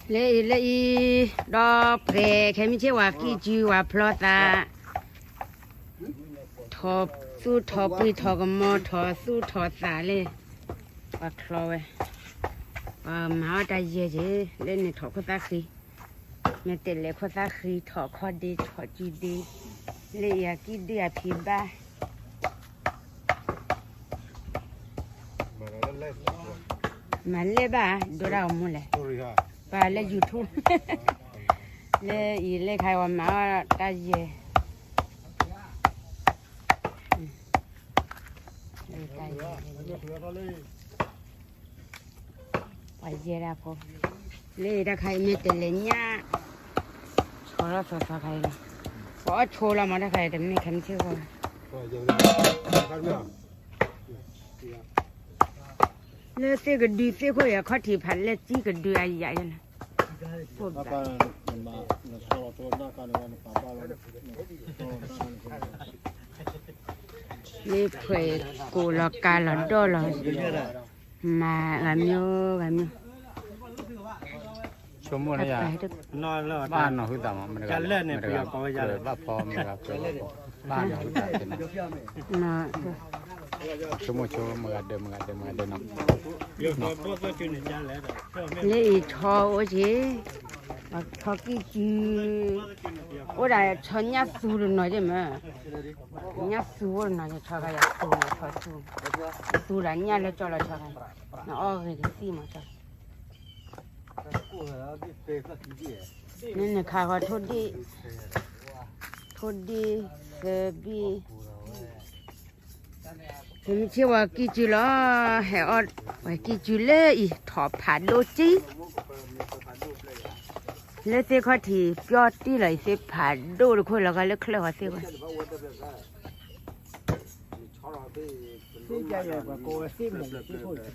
လၢအံၤလၢအံၤ, ဒီးပှဲၤခဲမုၢ်ဆ့ၣ် ဝၤကံၢ်စု ဝၤဖျီသး, ထီၣ်သူၣ်ထီၣ်ပှ့ၤ ထီၣ်ကမီၤ ထီၣ်သူၣ်ထီၣ်သးလၢ ပှၤချီဝဲ, ပှၤမၤအီၣ်တၢ်ယဲၢ်က့ၤ လၢန့ၣ်ထီၣ်ခိၣ်သၣ်ဃံ, မ့ၢ်တဲလဲၤခိၣ်သၣ်ဃံ ထီၣ်ခီဒ့ ထီၣ်စုဒ့, လၢအံၤအကံၢ်ဒုၣ်အဖံးဘၣ် မၤလဲၣ်ဘၣ် ဒိတၢ်ဂီၤမူလဲၣ်, ပှၤလၢ YouTube လၢအံၤလၢခါအံၤ ပှၤမၤအီၣ်တၢ်ယဲၢ်, ပှၤယဲၢ်ဒၣ်ဖိ, လၢအံၤတၢ်ခါအံၤမ့ၢ်တဲလဲၤညၣ်, ဆီထီၣ်သီသီခါအံၤလီၤ, ပှၤအီၣ်ဆိလီၤမးတၢ်ခါအံၤ တမ့ၢ်ခဲမုၢ်ဆ့ၣ်ဃီ လၢသ့ၣ်ကဒုသ့ၣ်ခိၣ်အံၤ အခီၣ်ထံးဖးလဲၢ်စံၣ်ကဒုအယၤယဲၢ်န့ၣ်, မ့ၢ်ဖှဲးကိးလီၤကါလီၤ ဒီၣ်လီၤ, မၤဂၤမ့ၢ်ဂၤမ့ၢ် ဆိကမိၣ်လၢယၤ, ဘၣ်နီၢ်ဟုသးမး မတဂၤ, ဘၣ်ဖီမတဂၤဖီ, ဘၣ်နီၢ်ဟုသးသ့နီၤ, ဆိကမိၣ်ဆိ မဂၤဒၢး မဂၤဒၢး မဂၤဒၢးနီၤ, လၢအံၤဆီအိၣ်က့ၤ, ဆီကံၢ်စု, အိၣ်ဒၣ်ဆီညၣ်သူတနီၤက့ၤမ့ၢ်, ညၣ်သူအိၣ်တနီၤက့ၤ ဆီခါယၤသူန့ၣ် ဆီသူ, သူဒီးညၣ်လၢကၠီလီၤဆီခါ, နအီၣ်ဂ့ၤကသံၣ်မးဆီ နနခါဃီထိၣ်ဒ့ၣ်, ထိၣ်ဒ့ၣ်, သၢဘ့ၣ်, မ့ၢ်ဆ့ၣ်ဝဲကံၢ်စုလီၤ, ဟဲအီၣ်ဝဲကံၢ်စုလၢအံၤ ထီၣ်ဖးဒိၣ်ကံၢ်, လၢသ့ၣ်ခီၣ်ထံး ပျီၢ်တံၢ်လီၤအံၤ သ့ၣ်ဖးဒိၣ်တခိၣ်လီၤ ကလၢချၢၣ်ဃီသ့ၣ်ဝဲ ကိးမံၤတဘၣ်ကလဲၣ်သ့ၣ်ခါအံၤ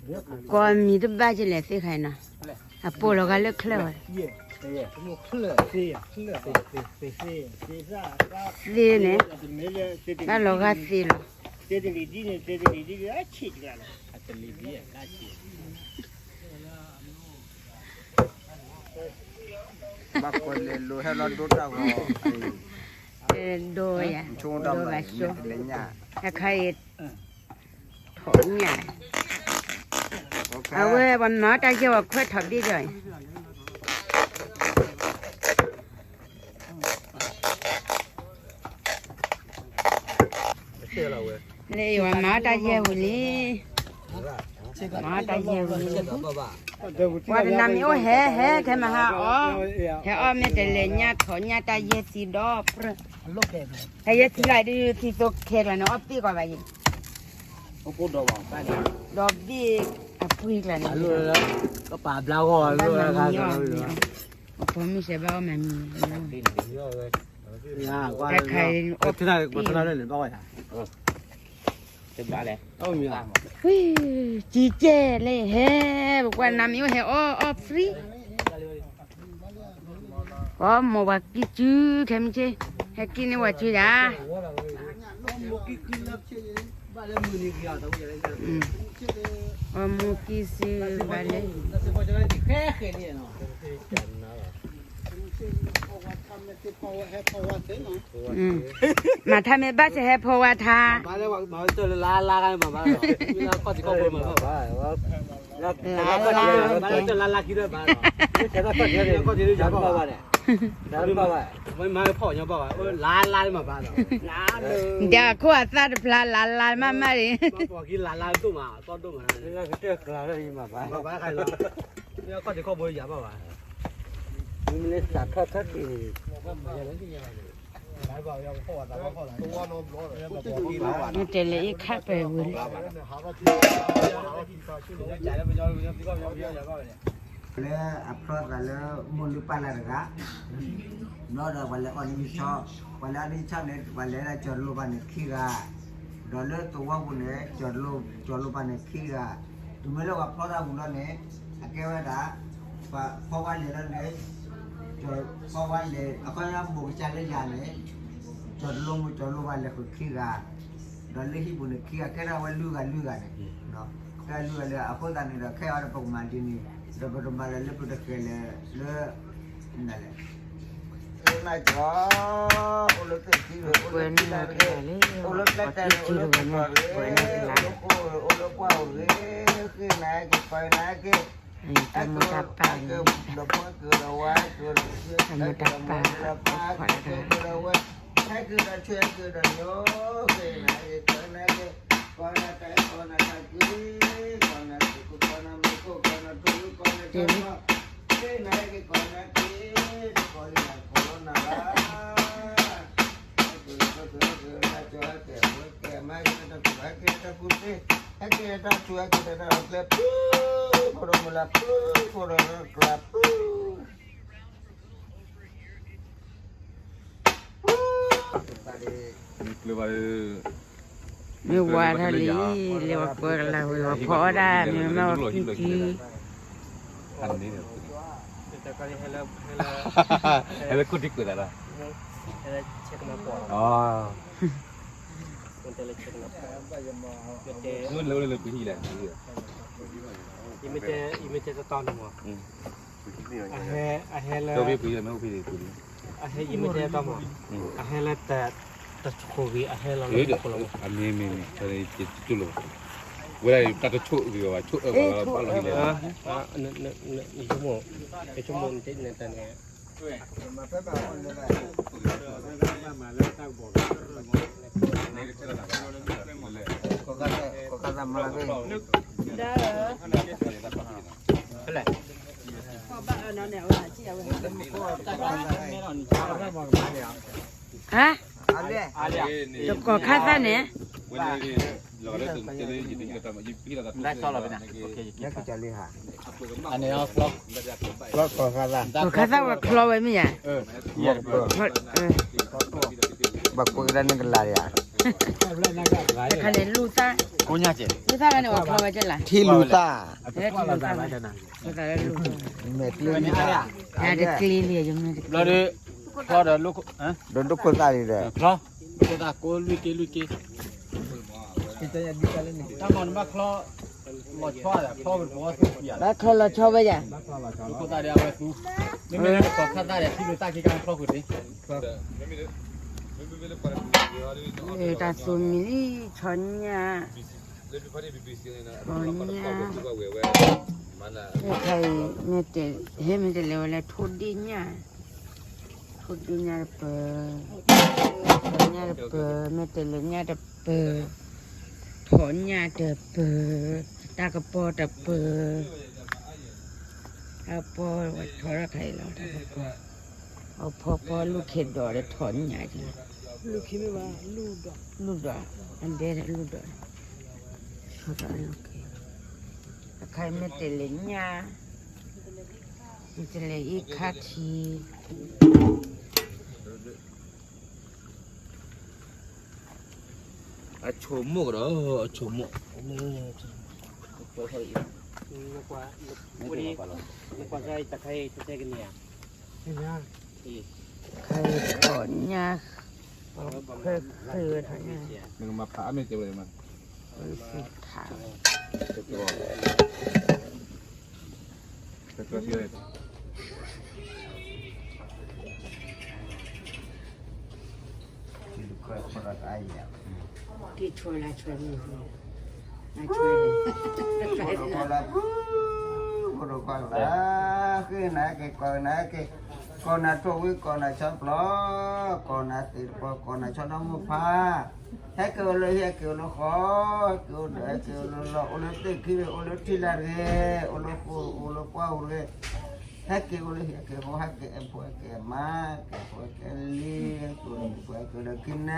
နီၤ, အပိာ်လီၤဂၤလၢချၢၣ်ဝဲ, သ့န့ၣ်, ဘၣ်လီၤဂာ်သ့လီၤ, ဘၣ်ကွၢ်လဲၤလိၤဟဲလီၤဒိတၢ်ဂီၤ, ဒိယၤ, ဒိဘၣ်ဆိ, အခါအံၤ ထီၣ်ညၣ်, အဝဲပှၤမၤတၢ်ယဲၢ်ဝဲခွဲးထီၣ်ဘ့ၣ်ဒီး လၢအံၤဝဲမၤတၢ်ယဲၢ်ဝံၤလံ, မၤတၢ်ယဲၢ်ဝံၤလံ, ပှၤတနၤမ့ၢ်အိၣ်ဟဲဟဲခဲမဟါအီၣ်, ဟဲအီၣ်မ့ၢ်တလဲၤညၣ်ထီၣ်ညၣ်တၢ်ယဲၢ်သံဒီးပြၢ, ဟဲယဲၢ်သံလၢဒုးသံသိခဲလီၤန့ၣ် အီၣ်ပ့ၢ်ကီးဘၣ်ယံၤ, ဒီးဘ့ၣ်အပှ့ၤကျါန့ၣ်, ကပာ်ဘျါဂီၢ်, ဘၣ်မၤမံၤအီၣ်, အဖိမုၣ်စဲးဘၣ်အီၣ်မၤမံၤ, တၢ်ခါအံၤအီၣ်ပ့ၢ်, တဘၣ်လဲၣ်, ဝံၤ, ကံကဲလဲၣ်ဟဲ, ပကွၢ်နၤမ့ၢ်အိၣ်ဟဲအီၣ်အီၣ် free, အီၣ်မိၢ်ပှၤကံၢ်စုခဲမုၢ်ဆ့ၣ်, ဟဲကံၢ်န့ၢ်ပှၤစုယၤ, အီၣ်မိၢ်ကံၢ်စုဘၣ်လဲၣ် မၤထါမ့ၢ်ဘၣ်ဆဲးဟဲဖိဝါထါ, လါလါ, ဒီးခိၣ်အသၣ်တဖျါလါလါမးမးန့ၣ်, မ့ၢ်တဲလဲၤအံၤခါပှဲၤဝံၤလံ လၢအဖျီသးလၢမိၢ်လုၢ်ပၢ်လၢ်တဂၤ, ဘျီဒီးပှၤလဲၤအီၣ်နံၣ်ဆီ, ပှၤလဲၤအီၣ်နံၣ်ဆီန့ၣ် ပှၤလဲၤဒၣ်ကၠီၤတလိပၤန့ၣ်ခံဂၤ, ဒီးလၢသဝီပူၤန့ၣ် ကၠီၤတလိပၤန့ၣ်ခံဂၤ, တုၤမ့ၢ်လၢပှၤဖျီသးပူၤလီၤန့ၣ် အကဲဝဲဒၣ် ပှၤဖီဝါလဲၤလီၤန့ၣ်, ဖီဝါလဲၤ အခီပညီမိၢ်ကစၢ်လၢယၤန့ၣ် ကၠီၤတလိမ့ၢ်ကၠီၤတလိပၤလဲၤဃုာ်ခံဂၤ, ဒီးလၢဟံၣ်ပူၤန့ၣ်ခံဂၤ ကဲထီၣ်ဝဲလွံၢ်ဂၤလွံၢ်ဂၤန့ၣ်, ကဲလွံၢ်ဂၤလၢ အဃိသတးန့ၣ်ဒီး ခဲအံၤဒီးပကမၤဒ်န့ၣ်, ဒီးပတမၤလၢၤလၢပတဃဲၤလၢၤလၢ နလဲၣ်, နာ်က့ၤ, အိၣ်လၢသ့ၣ်ခံဂ့ၤ, အိၣ်လၢသ့ၣ်လၢ်တဂ့ၤ, အိၣ်လၢကျဲတဲာ်ဂ့ၤ, အိၣ်လၢကီၢ်ဂ့ၤ, အိၣ်လၢဃ့ၢ်နၤက့ၤ, ပှၤနၤက့ၤ, ဟဲက့ၤဒီးဖိက့ၤဒီးဝၤက့ၤဒီး, ဟဲက့ၤဒီးဆူဟဲက့ၤဒီးနိ, ဟဲက့ၤဒီးဆူဟဲက့ၤဒီးနိ, ဃ့ၢ်နၤက့ၤ, ပှၤနၤက့ၤ, ကီၢ်နၤတၢ်အဲၣ်ကီၢ်နၤတၢ်ကွံ, ကီၢ်နၤသုးခိၣ်ကီၢ်နၤမုၢ်ခိၣ် ကီၢ်နၤထူဝံၤ ကီၢ်နၤထူဝံၤ, ဃ့ၢ်နၤက့ၤ ကီၢ်နၤက့ၤ, တကီၢ်လံနၤကီၢ်လီၤနၤလၢ ဟဲက့ၤလီၤ ဟဲက့ၤလီၤ ဟဲက့ၤလီၤ ဟဲက့ၤလီၤ ဟဲက့ၤလီၤ ဟဲက့ၤလီၤ ဟဲက့ၤလီၤ ဟဲက့ၤလီၤ ဟဲက့ၤလီၤ ဟဲက့ၤလီၤ ဟဲက့ၤလီၤ ဟဲက့ၤလီၤ ဟဲက့ၤလီၤ ဟဲက့ၤလီၤ ဟဲက့ၤလီၤ ဟဲက့ၤလီၤ ဟဲက့ၤလီၤ ဟဲက့ၤလီၤ ဟဲက့ၤလီၤ မ့ၢ်ဝါထီၣ်လံ, လဲၤဝဲကွၢ်ကလါဝံၤ ဝဲဖီအီၣ်ဒၣ် မ့ၢ်မ့ၢ်ဝဲကံကံ, ဟဲလၢခိၣ်ထံကွဲးသးလီၤ, လၢလၢပဟံၣ်လဲၣ်, ယမ့ၢ်တဲတတီန့ၣ်မး, အဟဲလၢ အဟဲယမ့ၢ်တဲတတီမး, အဟဲလၢတၢ်တဆိၣ်ဂ့ၤ အဟဲလီၤလၢတၢ်ခိၣ်လီၤမး, အမ့ၢ်မ့ၢ်မ့ၢ် တၢ်တဆိၣ်ဂ့ၤဘၣ် ဆိၣ်အၢဘၣ်လီၤ ဘၣ်လီၤဟံၣ်လဲၣ်, ယဆိကမိၣ်, ယဆိကမိၣ်တၢ်န့ၣ် ဟါ, တကိးခါသၣ်န့ၣ်, ကိးခါသၣ်ဝဲချီဝဲမ့ၢ်ယၤ, ဘၣ်ကွၢ်ကဒါန့ၣ်ကလၤယၤ, တခါန့ၣ်လူၤသၣ်, လူၤသၣ်ခါန့ၣ် ပှၤချီဝဲကလၤ, ထံလူၤသၣ်, ထံလူၤသၣ်, မဲာ်ကျ့, ယၤတကျ့လံ, ဒီးဒိၣ်ခိၣ်သၣ်လံဒီး, ဒိၣ်ခိၣ်သၣ်ကိးလွံၢ်က့လွံၢ်က့, တၢ်မၤနဘၣ်ချီ, ဘၣ်ချီလီၤဆီဝဲယၤ, ဒိၣ်ခိၣ်သၣ်ဒီးအဝဲသူ, မ့မ့ၢ်လၢတကိးခါသၣ်ဒီး ထံလူၤသၣ်ခံခါချီဃုာ်န့ၣ် တၢ်သူမံၤလံ, ဆီညၣ်, ဆီညၣ်, တခါအံၤ, ဟဲမ့ၢ်တလဲၤဝဲလၢထိၣ်ဒ့ၣ်ညၣ်, ထိၣ်ဒ့ၣ်ညၣ်တပၢၤ, ဆီညၣ်တပၢၤ, မ့ၢ်တလဲၤညၣ်တပၢၤ, ထိၣ်ညၣ်တပၢၤ, တၢ်ကပီၤတပၢၤ, တၢ်ကပီၤဝဲထီထီၣ်ခါအံၤလီၤ, တၢ်ကပီၤ, အဖီဖီလူၢ်ခ့ဒီး ထိၣ်ညၣ်, လူၢ်ခ့မ့ၢ်ဘၣ်, လူၢ်ဒီး, လူၢ်ဒီး, အခါအံၤမ့ၢ်တလဲၤညၣ်, မ့ၢ်တလဲၤအံၤခါထံး အဆိကမိၣ်ကဒီး, အဆိကမိၣ်, နကွၢ်တၢ်အံၤတခါအံၤ တတဲကန့ၢ်ဧါ, ခါအံၤထီၣ်ညၣ်, ဃဲဃဲဝဲထီၣ်ညၣ်, ဝဲစံးထါ က့ၤဆွဲလၢဆွဲမုၢ်, ဆွဲ, ဃ့နၤက့ၤ ကီၢ်နၤက့ၤ, ကီၢ်နၤထိၣ်ဝံၤ ကီၢ်နၤဆီဖျိ, ကီၢ်နၤသ့ၣ်တဖီ ကီၢ်နၤဆီဒီမိၢ်ဖါ, ဟဲက့ၤအိၣ်လၢဟံၣ် ဟဲက့ၤအိၣ်လၢဃီ, ဟဲက့ၤအိၣ်လၢလီၢ် အိၣ်လၢသ့ၣ်ခံဂ့ၤ အိၣ်လၢထံလာ်တဂ့ၤ, အိၣ်လၢဃိ အိၣ်လၢပှၢ်အိၣ်တဂ့ၤ, ဟဲက့ၤအိၣ်လၢဟံၣ် ဟဲက့ၤဃီ ဟဲက့ၤအဲၣ်ဖိ ဟဲက့ၤမါ, ဟဲက့ၤဖိ ဟဲက့ၤလံ, ဟဲက့ၤအိၣ်လၢပှၢ် ဟဲက့ၤဒီးခံနဲ,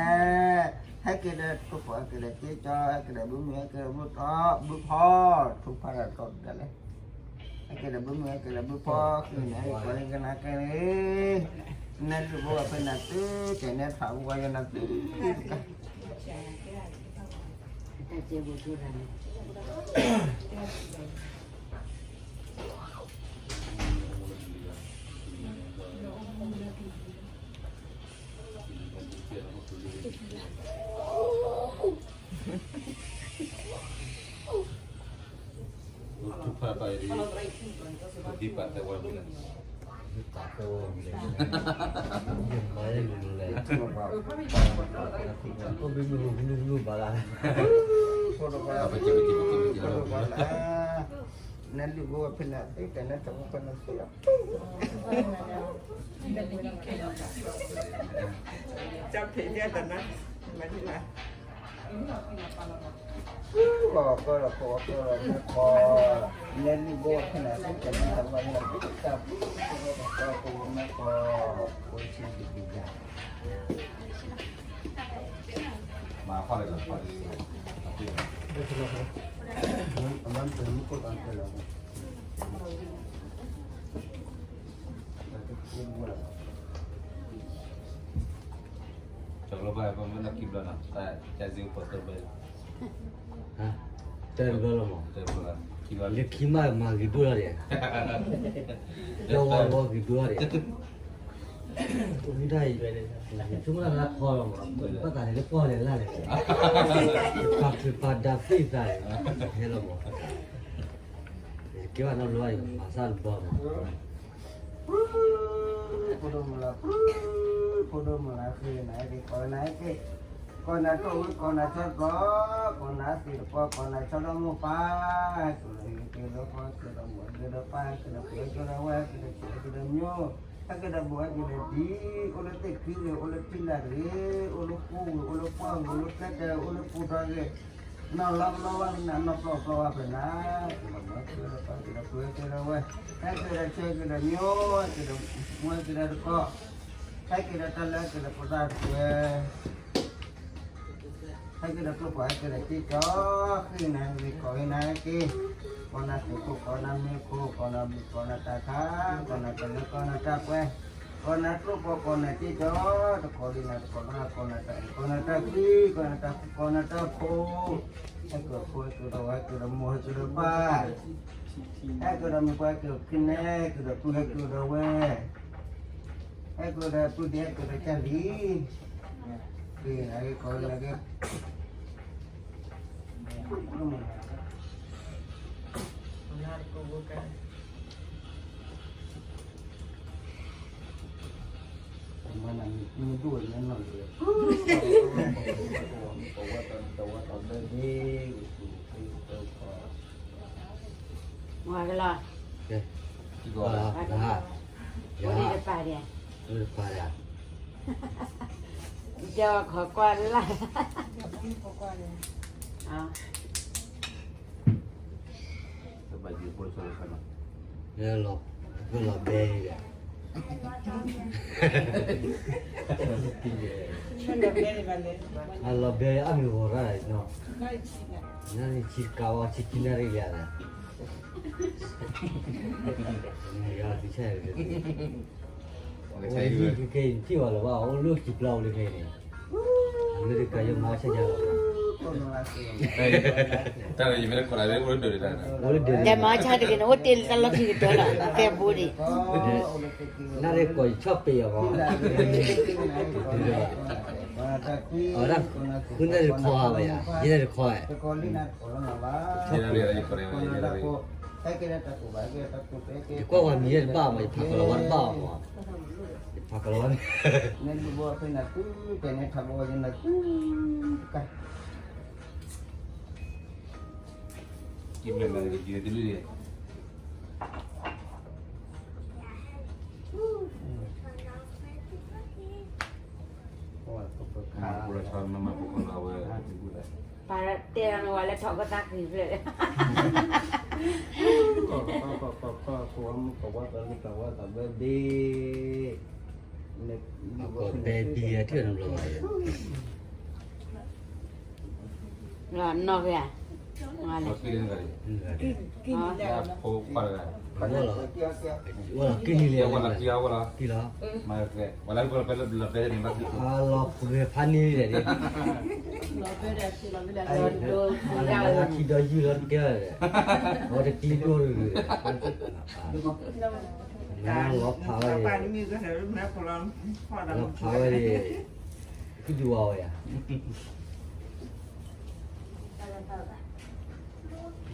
ဟဲက့ၤဒီးထိၣ်ဖီ ဟဲက့ၤဒီးက့ကီ, ဟဲက့ၤဒီးဘုမုၢ် ဟဲက့ၤဒီးဘုတီ, ဘုဖီ, ထိၣ်ဖီဒီးတီတဒၣ်လဲၣ်, ဟဲက့ၤဒီးဘုမုၢ် ဟဲက့ၤဒီးဘုဖီ, ဃ့နၤက့ၤ ကီၢ်နၤက့ၤ, နဲဒုးဘိဝဲဖဲနၤသု, ကဲနဲထးဘိဝဲယနၤသုတကး ထူၣ်ဖးပာ်အံၤ, ဒ်ပာ်သဝီမလဲၣ်, ဒ်ပာ်သဝီမလဲၣ်, ယမၤလၢလူလူလဲၣ်, အိၣ်ဘံမုၢ်လူလူဘၣ်လၢ, ပက့ပက့ပက့ပက့လီၤ, နလူၤဘိဖဲန့ၣ်သ့တဲနထီၣ်ဖဲန့ၣ်သ့, ကဖဲန့ၣ်တနၤ, မၤဒ်လၢ ကီၢ်ကီၢ်လီၤ ကီၢ်ကီၢ်လီၤ မ့ၢ်ကီၢ်, နဲၣ်လံၣ်ဘိဖဲန့ၣ် သ့ၣ်တၢ်ဖုၣ်ကီၢ်ကီၢ်ကီၢ်ကီၢ်မ့ၢ်ကီၢ်, အိၣ်ဆံးတဘံၣ်ယၤ, မၤဖီၣ်လၢလီၤဖီၣ်လံ, အမ့ၢ်ပမ့ၢ်ခိၣ်သးတဲလီၤ, ကၠီလီၤဘၣ် ပမ့ၢ်လၢခံဘျီနီၤ, တၢ်စ့ၢ်ကီးတဘျီ, တဘျီလီၤမး, လၢခံမးမၤဂ့ၤဒိၣ်လီၤဒဲး, လၢဝီဝီဂ့ၤဒိၣ်လီၤဒဲး, ဝံၤတၢ်အံၤ, သုမ့ၢ်လၢဖီလီၤမး, ဘၣ်သးန့ၣ်လၢပှၢ်လဲၤလၢ်လဲၣ်, ပာ်ချုးပာ်ဒၣ်သ့ၣ်သးန့ၣ်, ဟဲလီၤမး, ကဲဘၣ်နီတဘျီအံၤ မၤစၢ်တဘျီမး ဖိဒိၣ်မုၢ်လၢ်, ဖိဒိၣ်မုၢ်လၢ်ဃ့နၤက့ၤ ကိးနၤက့ၤ, ကိးနၤကၠီဝံ ကိးနၤကၠီကီ, ကိးနၤသ့ၣ်တကီ ကိးနၤကၠီဒီမုၢ်ပၢ်, ကၠီဒီဟံၣ်ကၠီဒီဃီ ကၠီဒီမိၢ်ကၠီဒီပၢ် ကၠီဒီပုၢ်ကၠီဒီဝဲၢ် ကၠီဒီဆံးကၠီဒီမိၢ်, ဟဲကၠီဒီဘိဟဲကၠီဒီဒံ, အိၣ်လၢသ့ၣ်ခံဂ့ၤ အိၣ်လၢထံလာ်ဂ့ၤ, အိၣ်လၢဃိဂ့ၤ အိၣ်လၢပှၢ်ဂ့ၤ အိၣ်လၢကျဲတၢၢ် အိၣ်လၢပူၤထီဂ့ၤ နီၢ်လီၤပလီၢ်ဝဲဖဲနၤ နီၢ်ပျီၢ်ပျီၢ်ဝဲဖဲနၤ, ကၠီဒီမိၢ်ကၠီဒီပၢ် ကၠီဒီပုၢ်ကၠီဒီဝဲၢ်, ဟဲကၠီဒီဆံးကၠီဒီမိၢ်, ဟဲကၠီဒီမိၢ်ကၠီဒီတကီ, ဟဲကၠီဒီတၢ်လၢကၠီဒီဖိသၣ်တကီ, ဟဲကၠီဒီကျိပှၤ ဟဲကၠီဒီက့ၢ်ကီ, ဃ့နၤက့ၤ ကိးဃ့နၤက့ၤ, ကိးနၤသုးခိၣ် ကိးနၤမ့ၢ်ခိၣ် ကိးနၤဘျုး ကိးနၤတၢ်ခါ, ကိးနၤတၢ်လၢ ကိးနၤတၢ်ပှဲၤ, ကိးနၤကျိပှၤ ကိးနၤက့ၢ်ကီ, တကိးလံနၤတကိးလီၤ ကိးနၤတၢ်အဲၣ် ကိးနၤတၢ်ကွံ ကိးနၤတၢ်ဃူ ကိးနၤတၢ်ဖိး, ဟဲကၠီဒီဖိ ဟဲကၠီဒီဝဲၢ် ဟဲကၠီဒီမိၢ် ဟဲကၠီဒီပၢ်, ဟဲကၠီဒီမိၢ်ပၢ် ဟဲကၠီဒီဖံန့ၣ် ဟဲကၠီဒီပုၢ် ဟဲကၠီဒီဝဲၢ်, ဟဲကၠီဒီပုၢ်ဒ့ ဟဲကၠီဒီကၢ်လံ, က့ၤ ဟဲက့ၤကိးလၢက့ၤ မၤနၤမ့ၢ်ဒိၣ်ဝဲလၢနီၢ်လံ, မၤကလီၤ, ကလီၤ, ယၤ, အိၣ်ဒီးပၢ်ဒံး, အိၣ်ဒီးပၢ်ဒံး, ကၠီခီကွၢ်လၢ်, လီၤဘဲ, လီၤဘဲအမ့ၢ်ဂီၤရၣ်နီၤ, နၤန့ၣ်ဆံးကဝီၤဆံးခံနၣ်ရံၣ်လံ, ယၤ, ကဲထံၣ်ဝဲလၢၤဘၣ် အိၣ်လၢခံပျၢ်အိၣ်လၢန့ၣ်န့ၣ်, အမ့ၢ်တကးယမၤဆါယၤလီၤ, တၢ်ယမ့ၢ်တခိးလၢအိၣ်လၢဒၢးဒၣ်, အိၣ်လၢဒၢး, တဲမၤဆါတဂ့ၤန့ၣ်အိၣ်တ့ၢ်လၢတၢ်လီၢ်ခံကတၢၢ်လီၤ, ကဲဘိဒံး, နၤရ့ၣ်ကီးယဆီၣ်ပ့ၤအီၤဘၣ်, အဝဲဒၣ်, ဃုနၢ်တခီဧါဘၣ်ယၤ ယဲၢ်တခီဧါ, ယကွၢ်ဝဲမံၤယဲၢ်တဘၣ်မး ယဖးကလီၤဝဲတဘၣ်မး, ယဖးကလီၤဝဲန့ၣ်, ပတဲလီၤန့ၣ်ဝဲလၢထီၣ်ကသးဃံဖျၢၣ်, ပဲဘံထၢၣ်နဘျီဘၣ်, နီၢ်ဂ့ၤဧါ, ကံၣ်လံ, ကံၣ်လံ, လီၤပှဲၤဖးန့ၢ်ဒံး, လီၤထံဒီးယုၢ်လီၤတကဲ, အဝဲတကျံဒိၣ်တဂ့ၤ, လီၤဖးဝဲ, လီၤဖးဝဲန့ၣ်, ကဒုးဝဲဝဲယၤ က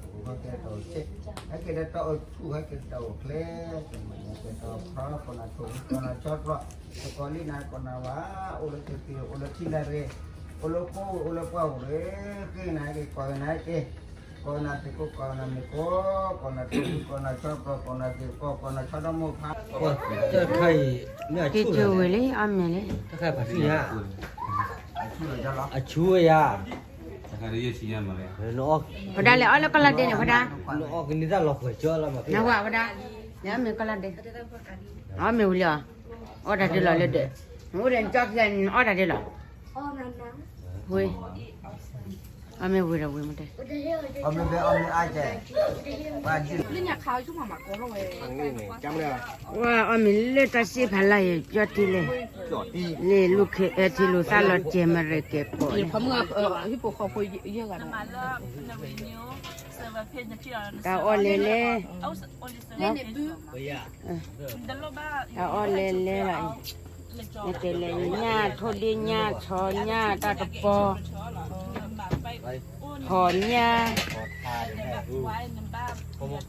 ကဲတၢ်အိၣ်ဆူၣ် ဟဲကဲတၢ်အိၣ်ချ့ ကဲတၢ်အိၣ်ဖျဲၣ် ကဲတၢ်အိၣ်ဖျါ ကိးနၤထိၣ် ကိးနၤဆီ ကိးနၤဆီတြီ တကိးလံနၤ ကိးနၤဝါ အိၣ်လၢကသံၣ် အိၣ်လၢထံလၢရ့ အိၣ်လၢဃိ အိၣ်လၢပှၢ်အိၣ်ရ့ ဃ့နၤက့ၤ ကိးနၤက့ၤ ကိးနၤသကိး ကိးနၤမ့ၢ်ကိး ကိးနၤထိၣ် ကိးနၤဆီတြီ ကိးနၤသကိး ကိးနၤဆီဒီမိၢ်ဖါ တခါအံၤ မ့ၢ်အဆူၣ်လီၤ က့ၤက့ၤဝံၤလံ အီၣ်မ့ၤလံ တခါဖးဆူၣ်ညါ အဆူၣ်ယါ ဖဒၣ်လဲၤအီၣ်လၢကီၢ်လီၤဒ့န့ၣ် ဖဒၣ် နအီၣ်ကန့ၢ်တၢ်လီၤပှဲၤကၠီလီၤမး နဝၤဖဒၣ် နအီၣ်မ့ၤကီၢ်လီၤဒ့ အီၣ်မ့ၤဝံၤလံအီၤ အီၣ်တၢ်ဒ့လီၤလၢဒၢး နအိၣ်ဒီးနကၠီခံဂၤန့ၣ် နအီၣ်တၢ်ဒ့လီၤ ဝံၤ အီၣ်မ့ၤဝံၤဒီးဝံၤမ့ၢ်တဲ လၢညါခါ ဝဲအီၣ်မ့ၤလၢတၢ်စ့ဖးလၢ်ယကၠီထံလဲၣ် လၢလူၤခဲထံလူၤသၣ်လီၤကဲၤ မရဲကဲၤကိးန့ၣ် တၢ်အီၣ်လဲၤလဲၣ် တၢ်အီၣ်လဲၤလဲၣ်လီၤအံၤ နတဲလဲၣ် ညၣ်ထိၣ်ဒ့ၣ် ညၣ်ဆီ ညၣ်တၢ်တပီၤ ဖီၣ်ညၣ်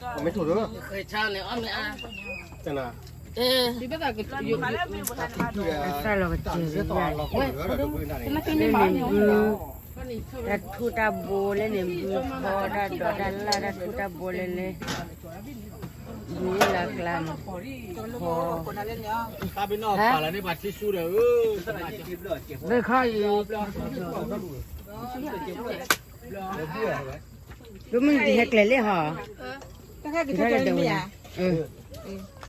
မ့ၢ်ထိၣ်ဒီး ဃဲၤဆါန့ၣ် အီၣ်မ့ၢ်အါ တနၤ အသၣ်လီၤကစၢၤ လၢန့ၣ်ဘု တၢ်ထူၣ်တၢ်ဘိလၢန့ၣ် ဘုဖီတၢ်ဒိးတၢ်လၢ် တၢ်ထူၣ်တၢ်ဘိလဲၤလဲၤ ဘုလၢကျါန့ၣ် ဖီ တၢ်ဘ့ၣ်နီၢ်ပာ်လၢန့ၣ် ပှၤထံဆူဒီး ဘုခီအံၤ ဒိၣ်မုၢ်နဟဲကျဲၤလံဟီ တၢ်ခါက့ၤထီၣ်က့ၤမ့ၢ်ဧါ